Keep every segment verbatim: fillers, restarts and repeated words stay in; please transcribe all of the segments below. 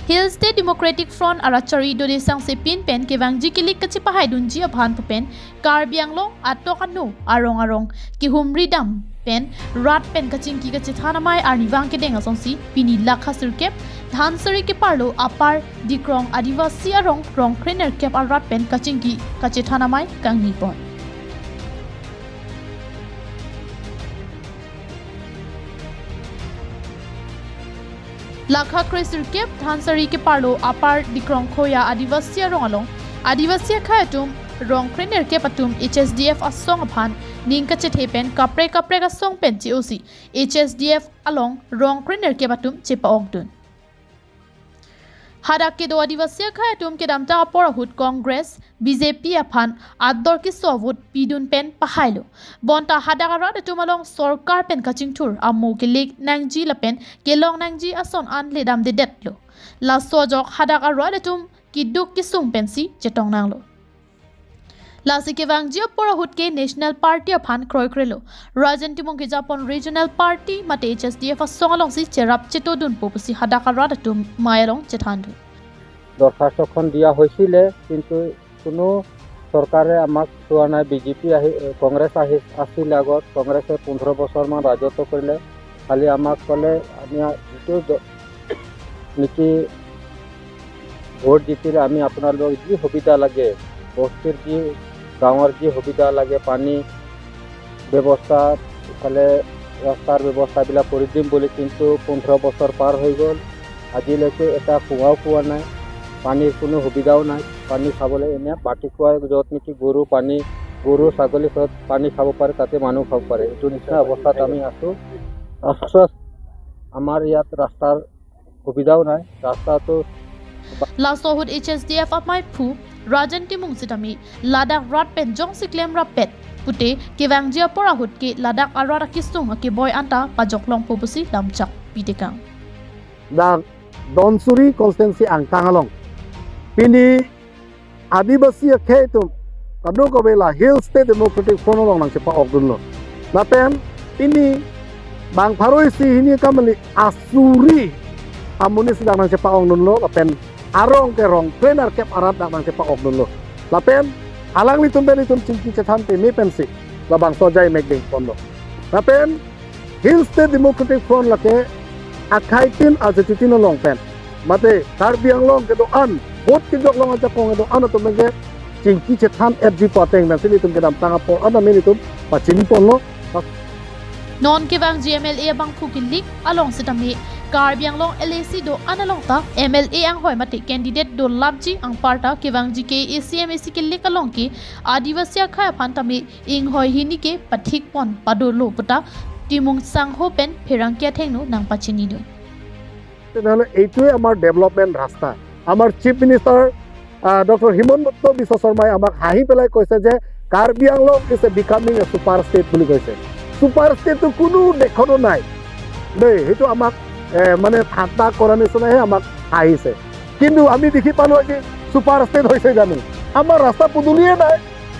Hill State Democratic Front arat chari Dode Sangsepin pen kevangji kelik kachepahaidunji aphan pu pen Karbi Anglong atok anu arong arong kehumri dam pen rat pen kachingki kachethan amei arnivang kedeng asonsi pini Lakha sirkep Dhansiri keparlo Upper Dikrong Adivasi arong rong krenerkep arat pen kachingki kachethan amei kangni pon. Lakha kre sirkep Dhansiri keparlo Upper Dikrong Khoya Adivasi arong along Adivasi akhei atum rong krenerkep atum H S D F asong aphan ning kachethe pen kaprek kaprek asong pen che-osi H S D F along rong krenerkep atum chepa-okdun. Hadak kedo Adivasi akhei atum kedamtang apor ahut Congress, B J P aphan ador keso vote pidun pen pahailo. Bonta hadak arat atum along sorkar pen kachingthur amo kelik nangji lapen kelong nangji ason an ledamdedetlo. Laso ajok hadak arat atum keduk kesung pensi chetong nanglo. Lasi kevangji apor ahut ke National Party aphan kroikrelo. Rajen Timung kejapon Regional Party mate H S D F asong alongsi cherap chetodunpo pusi hadak arat atum amei along chethandun. দরখাস্তখন দিয়া হৈছিলে, কিন্তু কোনো চৰকাৰে আমাক চোৱা নাই। B J P আহি, কংগ্ৰেছ আহি, আছিলে আগত, কংগ্ৰেছে পোন্ধৰ বছৰমান ৰাজত্ব কৰিলে। খালি আমাক ক'লে, "আমি আ-, যিটো দ-, নেকি ভোট জিকিলে আমি আপোনালোকক যি সুবিধা লাগে, বস্তিৰ যি, গাঁৱৰ যি সুবিধা লাগে, পানী ব্যৱস্থা, ইফালে ৰাস্তাৰ ব্যৱস্থাবিলাক কৰি দিম বুলি, কিন্তু পোন্ধৰ বছৰ পাৰ হৈ গ'ল, আজিলৈকে এটা কুঁৱাও পোৱা নাই, পানীৰ কোনো সুবিধাও নাই, পানী খাবলৈ এনে বাটি কুঁৱা, য'ত নেকি গৰু পানী, গৰু ছাগলী চব পানী খাব পাৰে, তাতে মানুহ খাব পাৰে, এইটো নিচিনা অৱস্থাত আমি আছোঁ। অথচ আমাৰ ইয়াত ৰাস্তাৰ সুবিধাও নাই, ৰাস্তাটো Laso ahut H S D F amei aphu Rajen Timung sitame ladak rat pen jongsi klem rappet pute kevangji apor ahut ke ladak arat akesung akeboi anta pajoklongpo pusi lamchak pitekang. Dak Dhansiri constituency angkang along pini Adivasi akhei atum kadokave la Hill State Democratic Front along nangchepa-okdunlo. Lapen pini bang pharo isi hini kamali asuri amonit si dak nangchepa-okdunlo, lapen arong ke rong krenerkep arat dak nangchepa-okdunlo. Lapen alanglitum pen itum chingki chethan peme pensi labangso ajai mek dengponlo. Lapen Hill State Democratic Front lake akhei tin ajetutin along pen mate Karbi Anglong kedo-an, vote kejoklong ajakong kedo-an atum ke chingki chethan F G pateng pensi nelitum kedamtang apor an nelitum pachiniponlo. Non kevangji M L A abangphu kelik along sitame Karbi Anglong L A C do-an along ta M L A anghoi mate candidate dolapji anparta kevangji K A A C M A C kelik along ke Adivasi akhei aphan tame inghoi hini ke pathikpon padolo puta Timung Sangho pen pherangke athengno nangpachinidun. তেনেহ'লে এইটোৱে আমাৰ development ৰাস্তা। আমাৰ chief minister, uh, doctor Himanta Biswa শৰ্মাই আমাক হাঁহি পেলাই কৈছে যে Karbi Anglong is a becoming a super state বুলি কৈছে। ছুপাৰ ষ্টেটটো কোনো দেশতো নাই দেই, সেইটো আমাক, এ, মানে ঠাট্টা কৰা নিচিনাহে আমাক হাঁহিছে। কিন্তু আমি দেখি পালো আজি ছুপাৰ ষ্টেট হৈছে জানো? আমাৰ ৰাস্তা পদূলিয়ে নাই,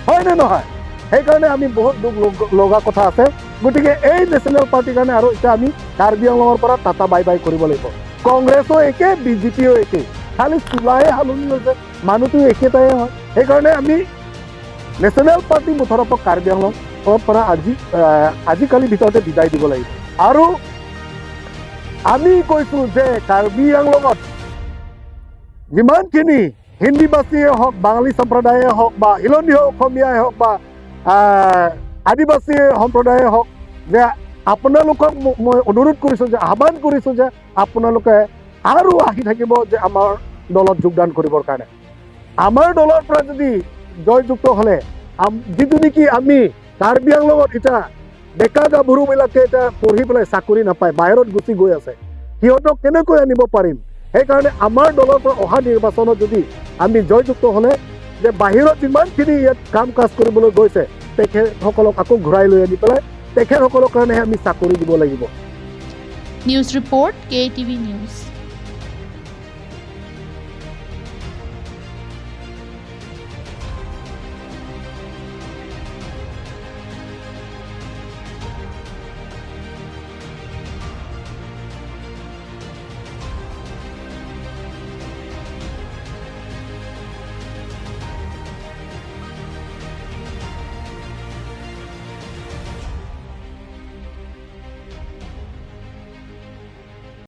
হয় নে নহয়? সেইকাৰণে আমি বহুত দুখ লগ-, লগা কথা আছে। গতিকে এই নেশ্যনেল পাৰ্টিৰ কাৰণে আৰু এতিয়া আমি কাৰ্বি আংলঙৰ পৰা টাটা বাই বাই কৰিব লাগিব। কংগ্ৰেছো একে, বি জে পিও একে, খালি চোলাহে সলনি হৈছে, মানুহটো একেটাই হয়। সেইকাৰণে আমি নেশ্যনেল পাৰ্টি মুঠৰ ওপৰত কাৰ্বি আংলঙৰ পৰা আজি, আহ, আজিকালি ভিতৰতে বিদায় দিব লাগিব। আৰু আমি কৈছো যে কাৰ্বি আংলঙত যিমানখিনি হিন্দীভাষীয়ে হওক, বাঙালী সম্প্ৰদায়ে হওক বা হিলনী হওক, অসমীয়াই হওক বা, আহ, আদিবাসী সম্প্ৰদায়ে হওক, যে আপোনালোকক ম-, মই অনুৰোধ কৰিছো, যে আহ্বান কৰিছো যে আপোনালোকে আৰু আহি থাকিব যে আমাৰ দলত যোগদান কৰিবৰ কাৰণে। আমাৰ দলৰ পৰা যদি জয়যুক্ত হ'লে আম-, যিটো নেকি আমি কাৰ্বি আংলঙত এতিয়া ডেকা গাভৰুবিলাকে এতিয়া পঢ়ি পেলাই চাকৰি নাপায়, বাহিৰত গুচি গৈ আছে, সিহঁতক কেনেকৈ আনিব পাৰিম? সেইকাৰণে আমাৰ দলৰ পৰা অহা নিৰ্বাচনত যদি আমি জয়যুক্ত হ'লে যে বাহিৰত যিমানখিনি ইয়াত কাম কাজ কৰিবলৈ গৈছে, তেখেতসকলক আকৌ ঘূৰাই লৈ আনি পেলাই তেখেতসকলৰ কাৰণেহে আমি চাকৰি দিব লাগিব। News report, K A T V News.